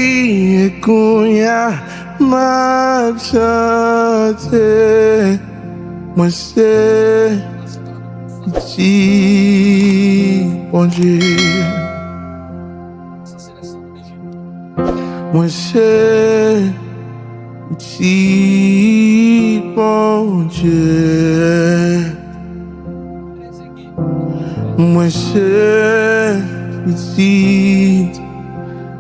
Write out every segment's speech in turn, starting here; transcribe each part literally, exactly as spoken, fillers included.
E kounye a, m ap chante. Mwen se pitit Bondye. Mwen se pitit Bondye. Mwen se pitit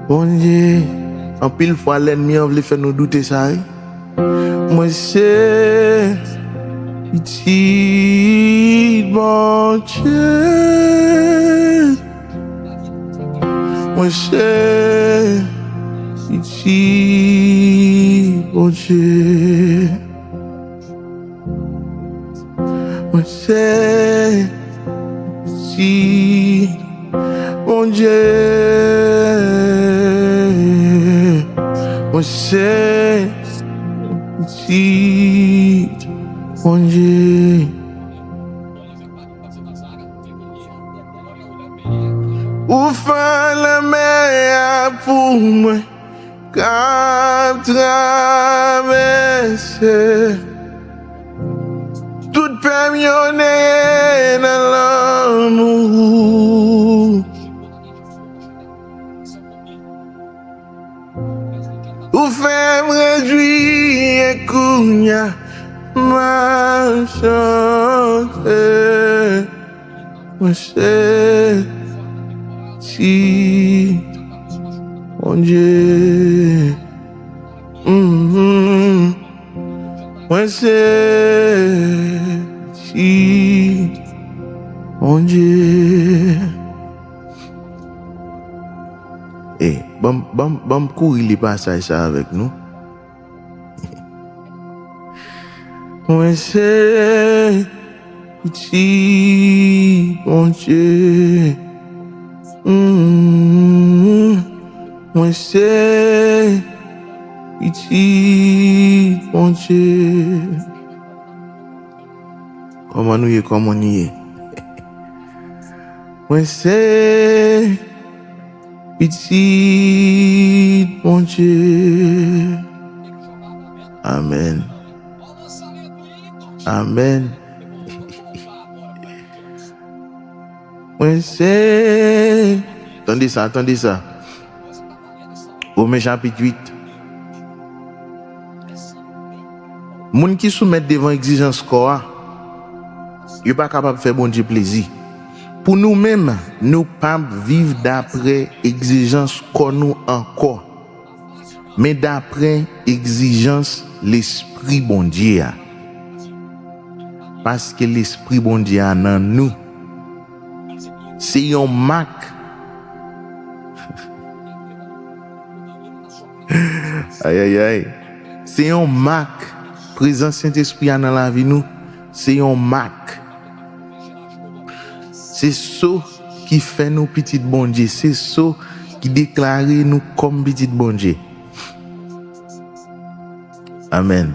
Bondye. Anpil fwa, lènmi an vle fè nou doute sa, wi. Mwen se pitit Bondye. Mwen se pitit Bondye. Mwen se pitit Bondye. Mwen se pitit Bondye. Ou fè lanmè a pou mwen k ap travèse. Tout pè m yo neye nan lanmou. Ou fè m rejwi e kounye a m ap chante. Mwen se pitit Bondye. Mhm. Mwen se pitit Bondye. E, ban m, ban m, ban m kouri li pasaj sa avèk nou. Mwen se pitit Bondye. Mm. Mwen se pitit Bondye. Kòman nou ye? Kòman nou ye? Mwen se pitit Bondye. Amèn. Amèn. Mwen se, tande sa, tande sa. Women chapit uit. Moun ki soumèt devan egzijans kò a, yo pa kapab fè Bondye plezi. Pou nou menm, nou p ap viv dapre egzijans kò nou ankò, men dapre egzijans Lespri Bondye a. Paske Lespri Bondye a nan nou. Se yon mak. Ayayay. Se yon mak. Prezans Sentespri a nan lavi nou, se yon mak. Se so ki fè nou pitit Bondye. Se so ki deklare nou kòm pitit Bondye. Amèn.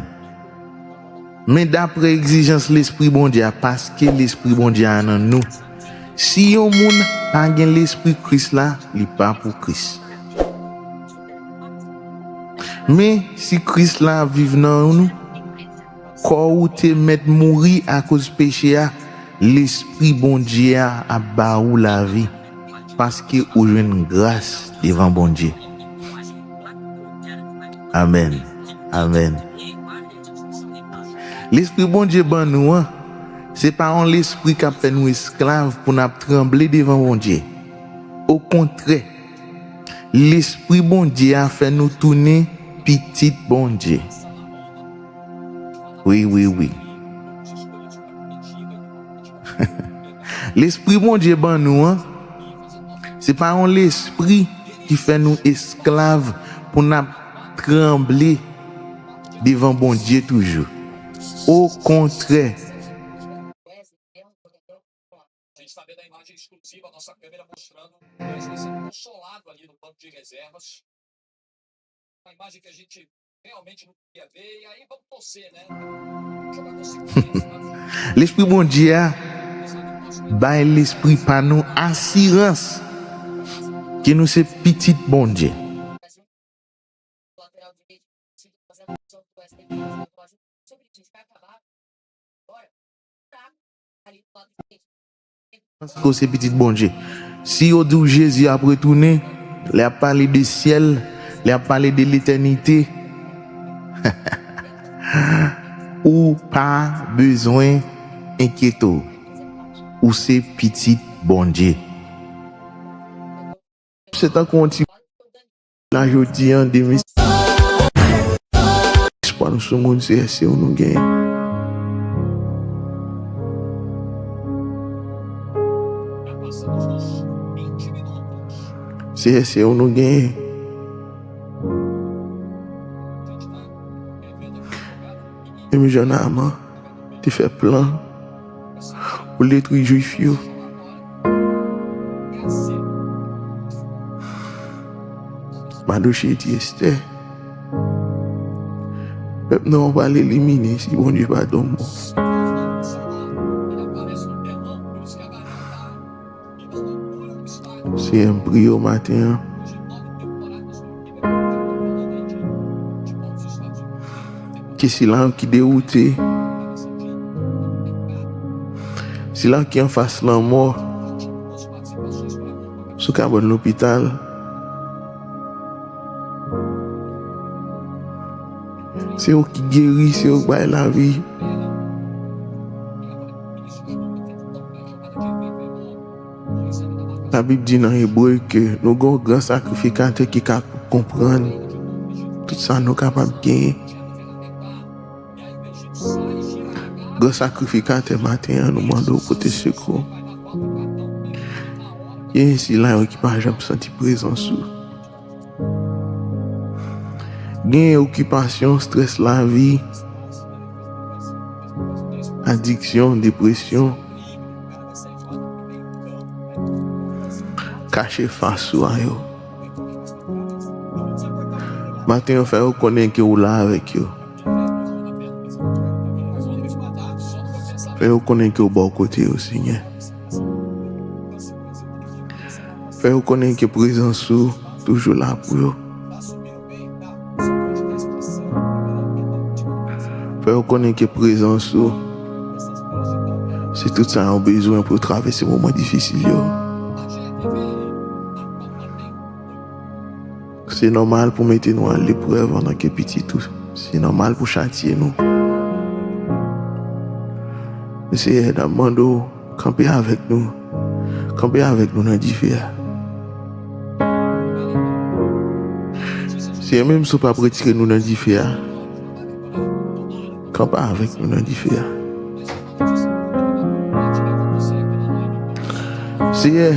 Men dapre egzijans Lespri Bondye a, paske Lespri Bondye a nan nou. Si yon moun pa gen Lespri Kris la, li pa pou Kris. Men si Kris la ap viv nan nou, kò ou te mèt mouri akoz peche a, Lespri Bondye a ap ba ou lavi, paske ou jwenn gras devan Bondye. Amèn. Amèn. Lespri Bondye ban nou an, se pa yon lespri k ap fè nou esklav pou n ap tranble devan Bondye. Okontrè, Lespri Bondye a fè nou tounen pitit Bondye. Wi, wi, wi. Lespri Bondye ban nou an, se pa yon lespri ki fè nou esklav pou n ap tranble devan Bondye toujou. Okontrè. A gente está vendo a imagem exclusiva, a nossa câmera mostrando o Wesley sendo consolado ali no banco de reservas. Uma imagem que a gente realmente não queria ver, e aí vamos torcer, né? Jogador seguro, né? Lespri Bondye a bay lespri pa nou asirans ke nou se pitit Bondye. Paske w se pitit Bondye. Si yo di w Jezi ap retounen, lè y ap pale de syèl, lè y ap pale de letènite, ou pa bezwen enkyete w. Ou se pitit Bondye. Se tankou yon ti la jodi an, demen. Espwa nou sou moun, se, se ou nou genyen. Se, se ou nou genyen. Menm jan Naaman te fè plan pou l detwi Jwif yo. Madoche di Estè, pèp nan an pral elimine si Bondye pa donm bon. Senyè, m priye w maten an. Ke sila ki dewoute, sila ki anfas lanmò, sou kabann lopital, se ou ki geri, se ou ki bay lavi. Labib di nan Ebre ke nou gen yon gran sakrifikatè ki ka konprann tout sa nou kapab genyen. Gran sakrifikatè, maten an, nou mande w pote sekou. Gen sila yo ki pa janm santi prezans ou. Gen okipasyon, estrès lavi, adiksyon, depresyon. Kache fas ou a yo. Maten an, fè yo konnen ke ou la avèk yo. Fè yo konnen ke ou bò kote yo, Senyè. Fè yo konnen ke prezans ou toujou la pou yo. Fè yo konnen ke prezans ou se tout sa yo bezwen pou yo travèse moman difisil yo. Se nòmal pou mete nou a leprèv antanke pitit ou. Se nòmal pou chatye nou. Men Seyè, n ap mande w, kanpe avèk nou. Kanpe avèk nou nan dife a. Seyè, menm si w p ap retire nou nan dife a, kanpe avèk nou nan dife a. Seyè,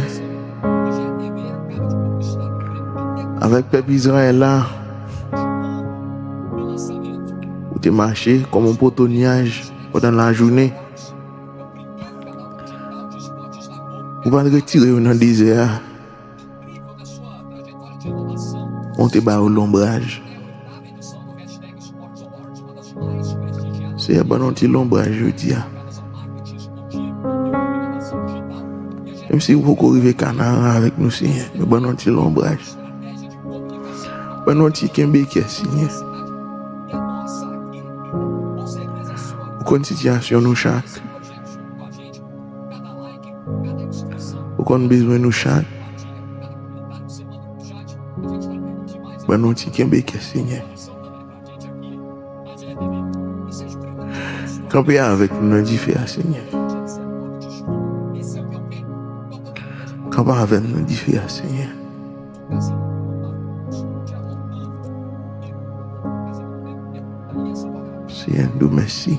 avèk pèp Izrayèl la, ou te mache kòm yon poto nyaj pandan lajounen. Ou pa t retire yo nan dezè a. Ou te ba yo lonbraj. Seyè, ban nou ti lonbraj jodi a. Menm si ou poko rive Kanaran avèk nou, Seyè, men ban nou ti lonbraj. Ban nou ti kenbe kè, Seyè. Ou konn sitiyasyon nou chak. Ou konn bezwen nou chak. Ban nou ti kenbe kè, Senyè. Kanpe avèk nou nan dife a, Senyè. Kanpe avèk nou nan dife a, Senyè. Senyè, nou di w mèsi.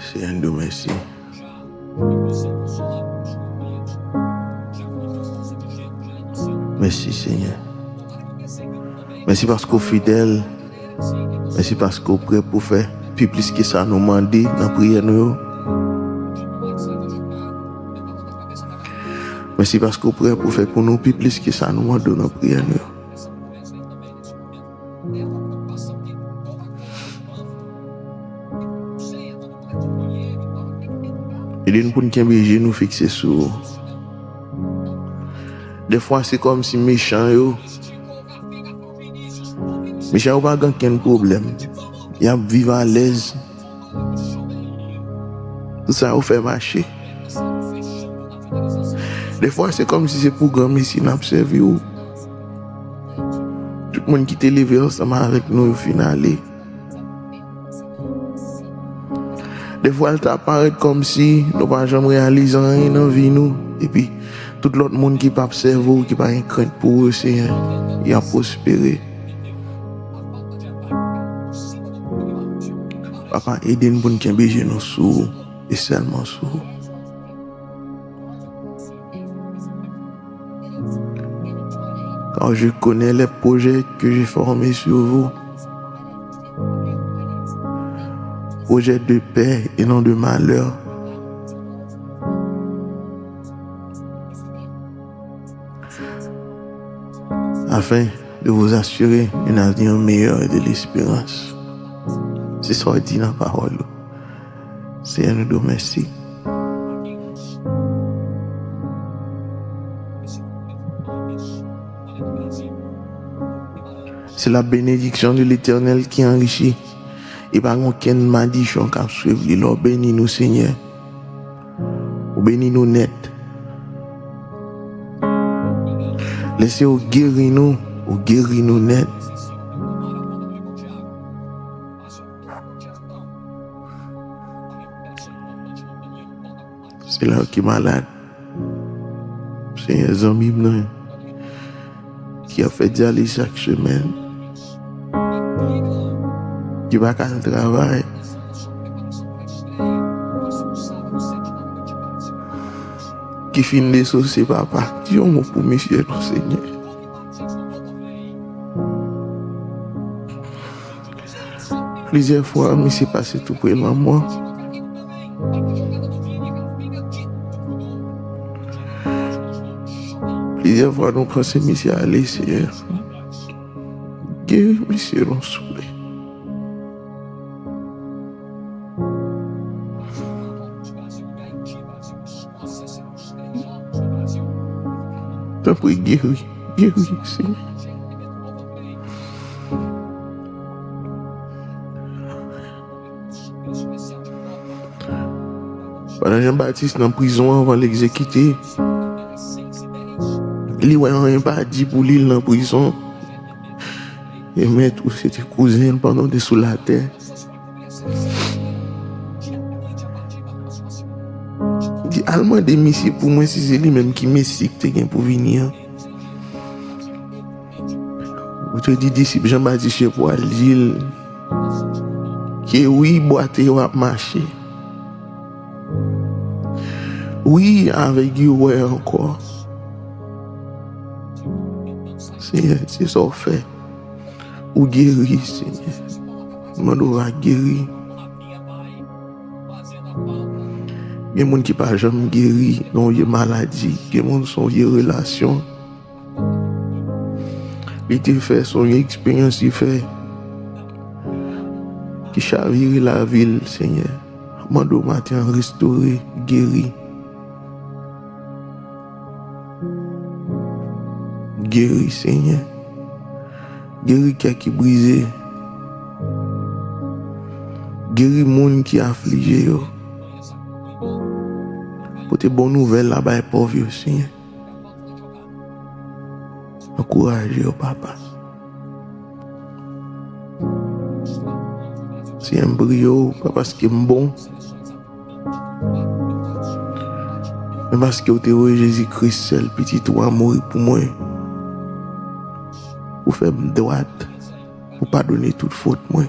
Senyè, nou di w mèsi. Mèsi, Senyè. Mèsi paske w fidèl. Mèsi paske w prè pou fè pi plis ke sa nou mande nan priyè nou yo. Mèsi paske w prè pou fè pou nou pi plis ke sa nou mande w nan priyè nou yo. Ede n pou n kenbe je nou fikse sou ou. Dèfwa, se kòmsi mechan yo, mechan yo pa gen okenn pwoblèm. Y ap viv alèz. Tout sa yo fè mache. Dèfwa, se kòmsi se pou granmesi n ap sèvi w. Tout moun ki te leve ansanm avèk nou, yo fin ale. Dèfwa, l ta parèt kòmsi nou pa janm reyalize anyen nan vi nou. Epi, tout lòt moun ki p ap sèvi w, ki pa gen krent pou ou, Senyè, y ap pwospere. Papa, ede n pou n kenbe je nou sou ou, e sèlman sou ou. Car je connais les projets que j'ai formés sur vous, projets de paix et non de malheur, afin de vous assurer un avenir meilleur et de l'espérance. Se sa w di nan pawòl ou. Senyè, nou di w mèsi. C'est la bénédiction de l'Éternel qui enrichit. E pa gen okenn madichon k ap swiv li lè w beni nou, Senyè. Ou beni nou nèt. Lè se ou geri nou, ou geri nou nèt. Se lè ki malad. Senyè, zanmi m nan, ki ap fè dyaliz chak semèn, ki pa ka al travay, ki fin desose, papa, di yon mo pou misye non, Senyè. Plizyè fwa, misye pase tou pre lanmò. Plizyè fwa, nou panse misye ale, Senyè. Geri misye non, souple. Tanpri, geri, geri, Senyè. Pandan Jan Batis nan prizon anvan l egzekite, li wè anyen pa di pou li, l nan prizon. E mèt ou se te kouzen l pandan w te sou latè. Li di, al mande misye pou mwen si se li menm ki Mesi ki te gen pou vini an. Ou te di disip Jan Batis yo pou al di l ke wi, bwate yo ap mache. Wi, avèg yo wè ankò. Senyè, se sa w fè. Ou geri, Senyè. Mande w va geri. Gen moun ki pa janm geri nan yon vye maladi. Gen moun se yon vye relasyon li te fè, se yon eksperyans li fè ki chavire lavi l, Senyè. Mande w maten an, restore, geri. Geri, Senyè. Geri kè ki brize. Geri moun ki aflije yo. Pote bon nouvèl la bay pòv yo, Senyè. Ankouraje yo, papa. Senyè, m priye w, pa paske m bon, men paske w te voye Jezi Kris, sèl Pitit ou a, mouri pou mwen, pou fè m dwat, pou padone tout fot mwen,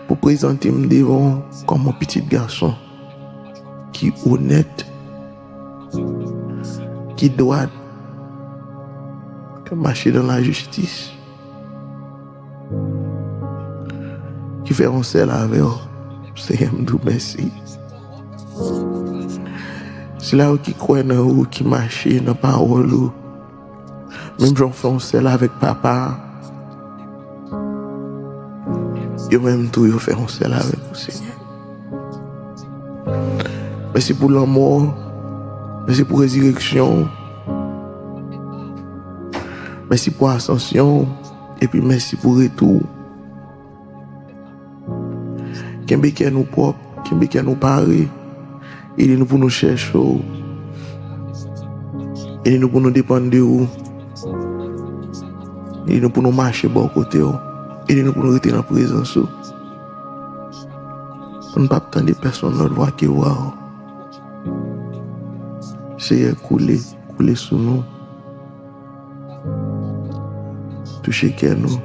pou prezante m devan w kòm yon pitit gason ki onèt, ki dwat, k ap mache nan lajistis, ki fè yon sèl avè w. Senyè, m di w mèsi. Sila yo ki kwè nan ou, ki mache nan pawòl ou, menm jan w fè yon sèl avèk Papa a, yo menm tou yo fè yon sèl avèk ou, Senyè. Mèsi pou lanmò w. Mèsi pou rezireksyon w. Mèsi pou asansyon w. Epi mèsi pou retou w. Kenbe kè nou pwòp, kenbe kè nou pare. Ede nou pou nou chèche w. Ede nou pou nou depann de ou. Ede nou pou nou mache bò kote w. Ede nou pou nou rete nan prezans ou. Pou n p ap tande pèsonn lòt vwa ke vwa w. Seyè, koule, koule sou nou. Touche kè nou.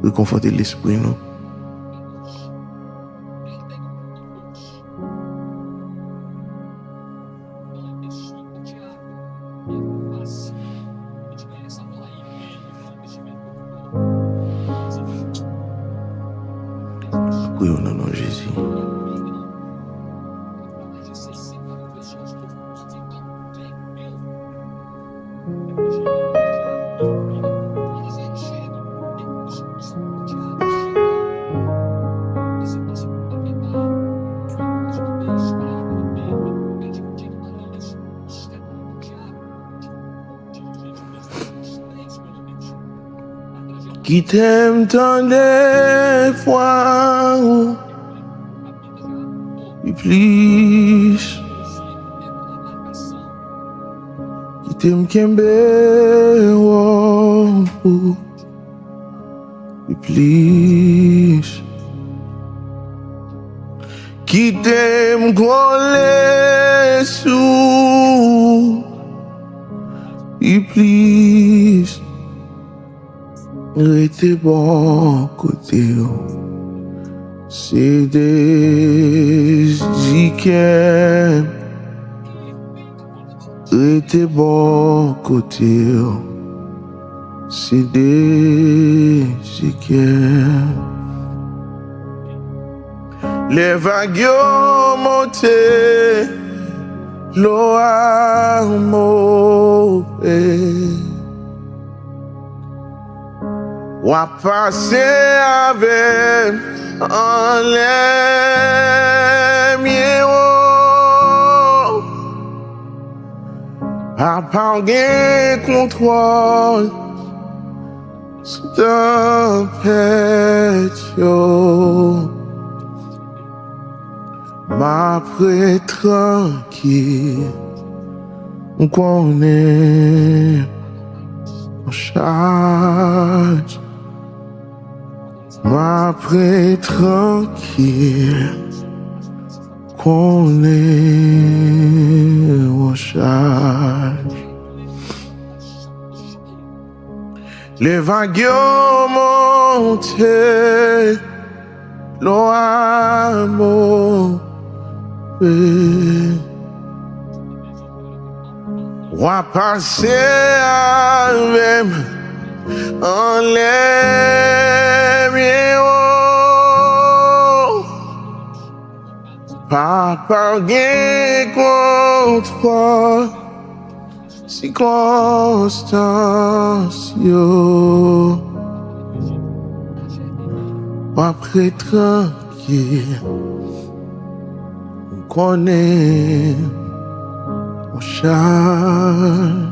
Rekonfòte lespri nou. Priye w nan non Jezi. Kite m tande vwa ou pi plis. Kite m kenbe wòb ou pi plis. Kite m kole sou pi plis. Rete bò kote w. Se dezi kè m. Rete bò kote w. Se dezi kè m. Lè vag yo monte, dlo a move. W ap pase avè m anlè mye wo. Papa w gen kontwòl sou tanpèt yo. M ap ret trankil, m konnen w chaj. M ap ret trankil, konnen w chaj. Lè vag yo monte, dlo a move. W ap pase avè m anlè mye wo. Papa w gen kontwòl sikonstans yo. W ap ret trankil, m konnen w chaj.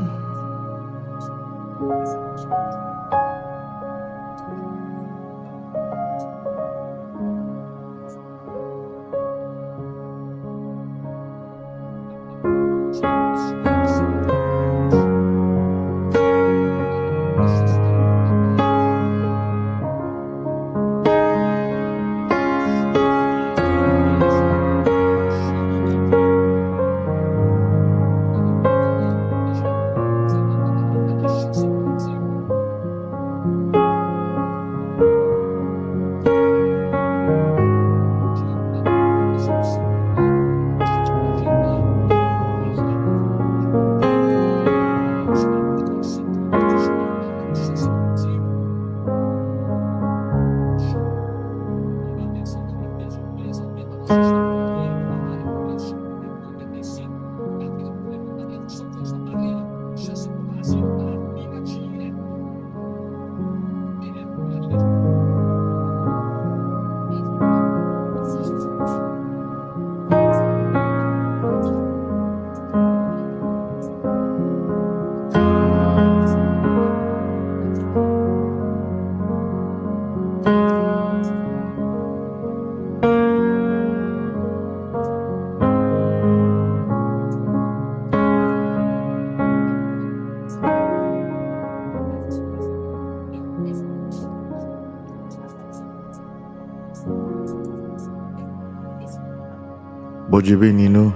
Bondye beni nou.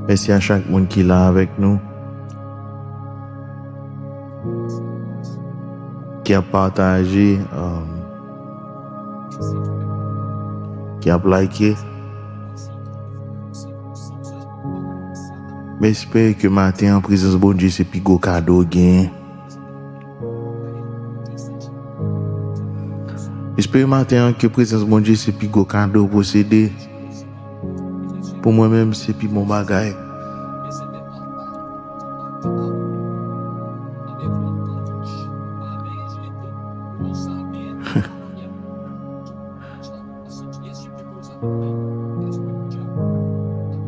Mèsi a chak moun ki la avèk nou, ki ap pataje, um, ki ap like. M espere ke maten an, prezans Bondye se pi gwo kado w genyen. M espere maten an ke prezans Bondye se pi gwo kado w posede. Pou mwen menm, se pi bon bagay.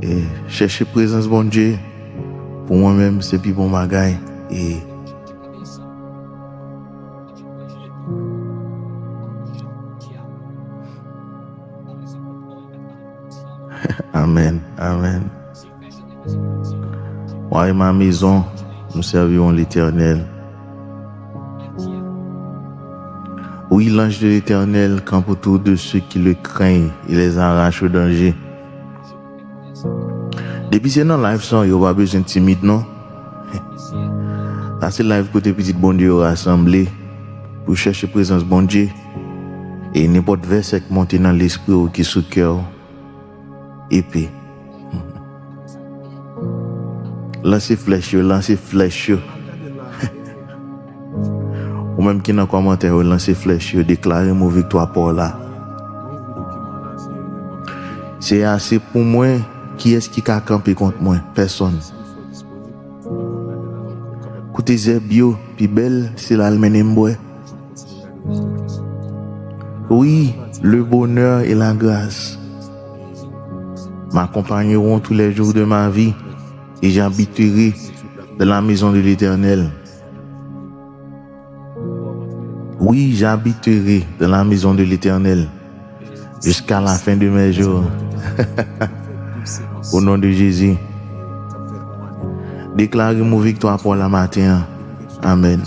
E chèche prezans Bondye, pou mwen menm, se pi bon bagay. E Amèn, amèn. Moi et ma maison, nous servirons l'Éternel. Oui, l'ange de l'Éternel campe autour de ceux qui le craignent et les arrache au danger. Depi se nan live sa, yo pa bezwen timid, non. Sa se live kote pitit Bondye yo rasanble pou chèche prezans Bondye. E nenpòt vèsè k monte nan lespri w, ki sou kè w, epe. Lanse flèch yo, lanse flèch yo. Ou menm ki nan kòmantè yo, lanse flèch yo, deklare mo viktwa pa w la. Se ase pou mwen, kiyès ki ka kanpe kont mwen? Pèsonn. Koute zèb yo, pi bèl, se la l mennen m bwè. Oui, le bonheur et la grâce m'accompagneront tous les jours de ma vie, et j'habiterai dans la maison de l'Éternel. Oui, j'habiterai dans la maison de l'Éternel jusqu'à la fin de mes jours. Au nom de Jésus. Deklare mo viktwa pa w la maten an. Amèn.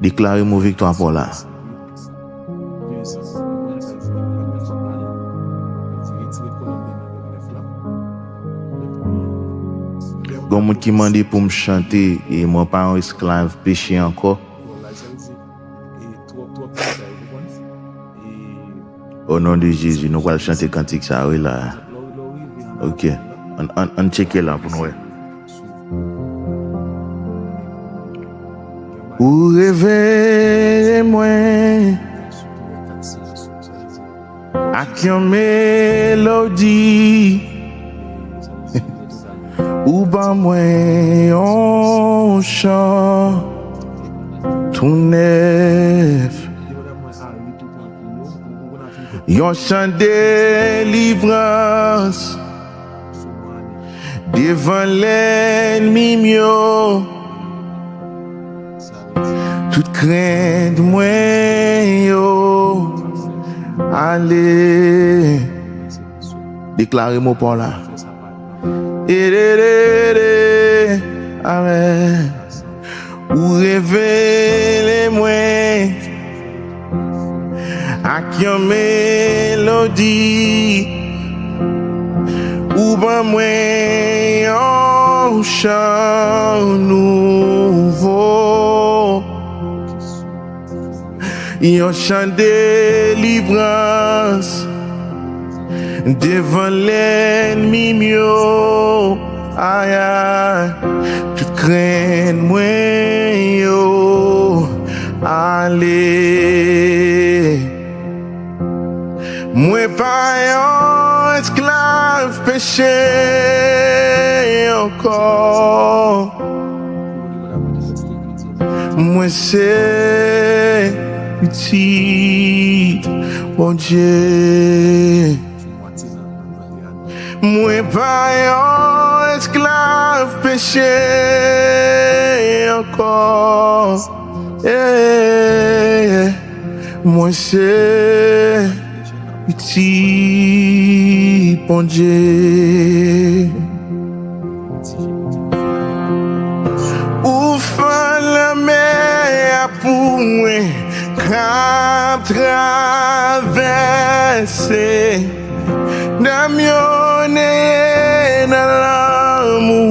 Deklare mo viktwa pa w la. Gon moun ki mande pou m chante, e mwen pa yon esklav peche ankò. O non de Jezi, nou pral chante kantik sa, wi, la. Ok. Ann, ann, ann tcheke la pou nou wè. Ou reveye mwen ak yon melodi. Ou ban mwen yon chan tou nèf. Yon chan delivrans devan lènmi m yo. Tout krent mwen yo ale. Deklare mo pa w la. Ededede. Amèn. Ou revele mwen ak yon melodi. Ou ban mwen yon chan nouvo. Yon chan delivrans devan lènmi m yo. Ay, ay, tout krent mwen yo ale. Mwen pa yon esklav peche ankò. Mwen se pitit Bondye. Mwen pa yon esklav peche ankò. Eh, mwen se pitit Bondye. Ou fè lanmè a pou mwen k ap travèse. M M yo neye nan lanmou.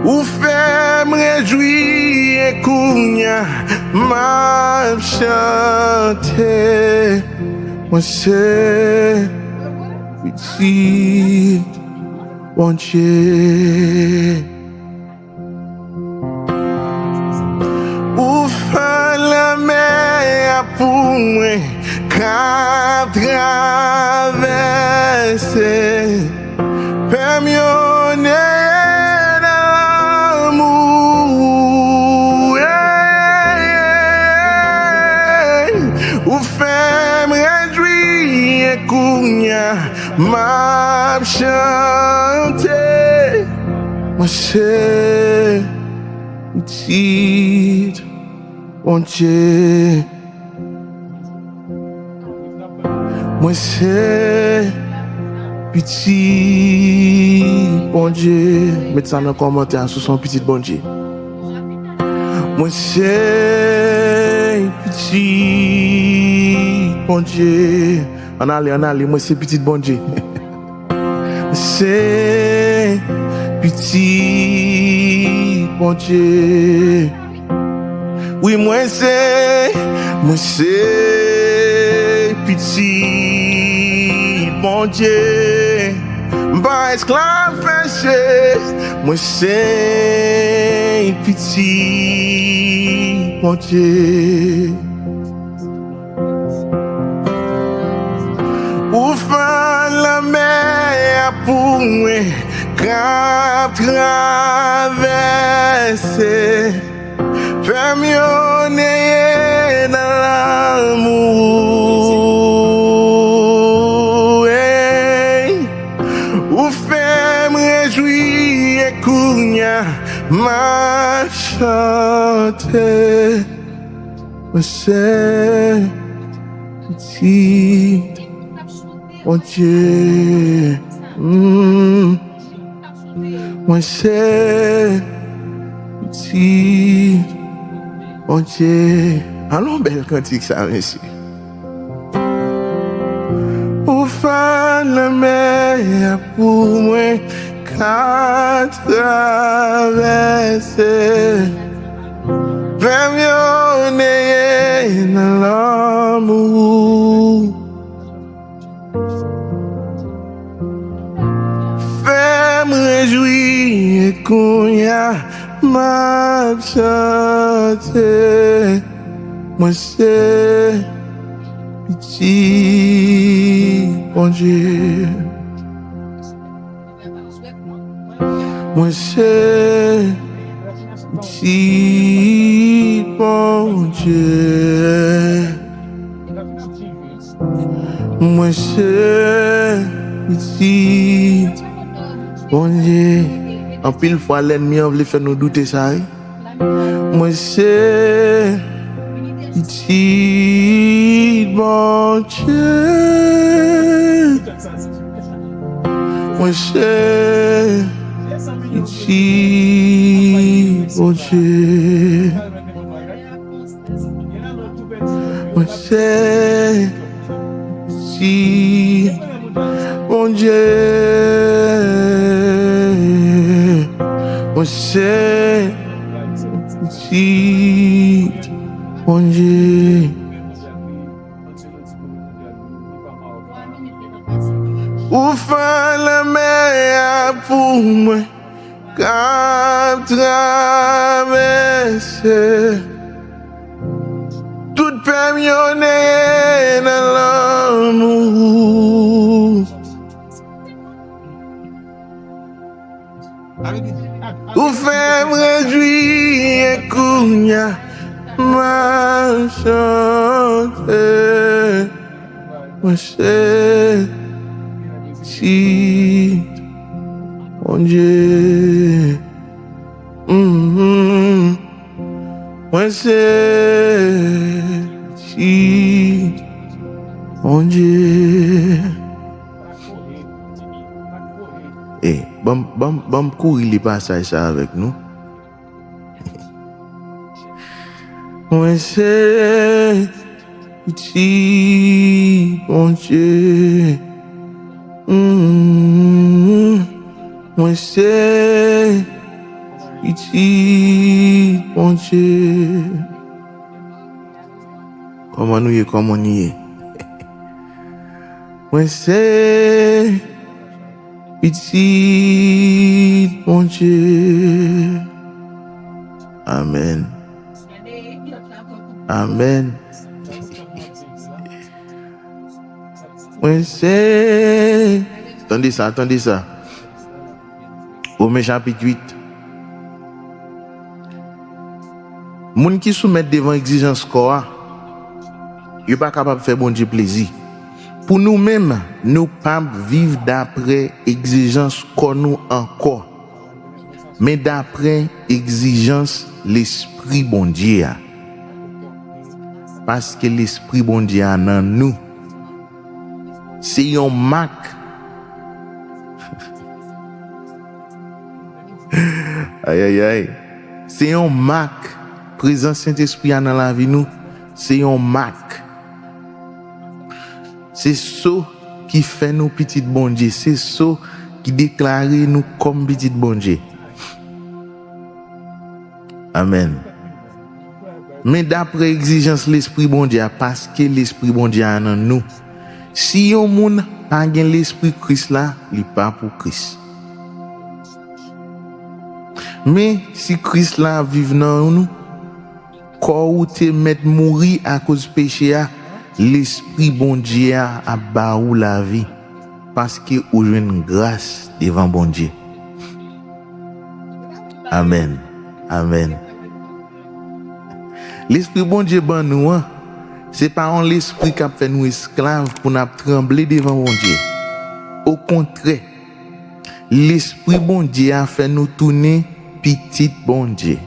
Ou fè m rejwi e kounye a m ap chante. Mwen se pitit Bondye. Ou fè lanmè a pou mwen k ap travèse. Fè m yonnen nan lanmou. Hey, hey. Ou fè m rejwi e kounye a m ap chante. Mwen se pitit Bondye. Mwen se pitit Bondye. Met sa nan kòmantè a, si w se yon pitit Bondye. Mwen se pitit Bondye. Ann ale, ann ale, mwen se pitit Bondye. Se pitit Bondye. Wi, mwen se, mwen se pitit Bondye. M pa esklav peche. Mwen se pitit Bondye. Ou fè lanmè a pou mwen k ap travèse. Fè m yonnen nan lanmou. Hey. Ou fè m rejwi e kounye a m ap chante. Mwen se pitit Bondye. Mm. Mwen se pitit Bondye. Alon bèl kantik sa, mesye. Ou fè lanmè a pou mwen k ap travèse. Fè m yonnen nan lanmou. Fè m rejwi e kounye a m ap chante. Mwen se pitit Bondye. Mwen se pitit Bondye. Mwen se pitit Bondye. Anpil fwa, lènmi an vle fè nou doute sa, wi. Mwen se pitit Bondye. Mwen se pitit Bondye. Mwen se pitit Bondye. Mwen se pitit Bondye. Ou fè lanmè a pou mwen k ap travèse. Tout pè m yo neye nan lanmou. Ou fè m rejwi e kounye a m ap chante. Mwen se pitit Bondye. Mhm. Mwen se pitit Bondye. E, ban m, ban m, ban m kouri li pasaj sa avèk nou. Mwen se Pitit Bondye. Mm, mwen se pitit Bondye. Kòman nou ye? Kòman nou ye? Mwen se pitit Bondye. Amèn. Amèn. Mwen se. Tande sa, tande sa. Women chapit uit. Moun ki soumèt devan egzijans kò a, yo pa kapab fè Bondye plezi. Pou nou menm, nou p ap viv dapre egzijans kò nou ankò, men dapre egzijans Lespri Bondye a. Paske Lespri Bondye a nan nou. Se yon mak. Ayayay. Se yon mak. Prezans Sentespri a nan lavi nou, se yon mak. Se so ki fè nou pitit Bondye. Se so ki deklare nou kòm pitit Bondye. Amèn. Men dapre egzijans Lespri Bondye a, paske Lespri Bondye a nan nou. Si yon moun pa gen Lespri Kris la, li pa pou Kris. Men si Kris la ap viv nan nou, kò ou te mèt mouri akoz peche a, Lespri Bondye a ap ba ou lavi, paske ou jwenn gras devan Bondye. Amèn. Amèn. Lespri Bondye ban nou an, se pa yon lespri k ap fè nou esklav pou n ap tranble devan Bondye. Okontrè, Lespri Bondye a fè nou tounen pitit Bondye.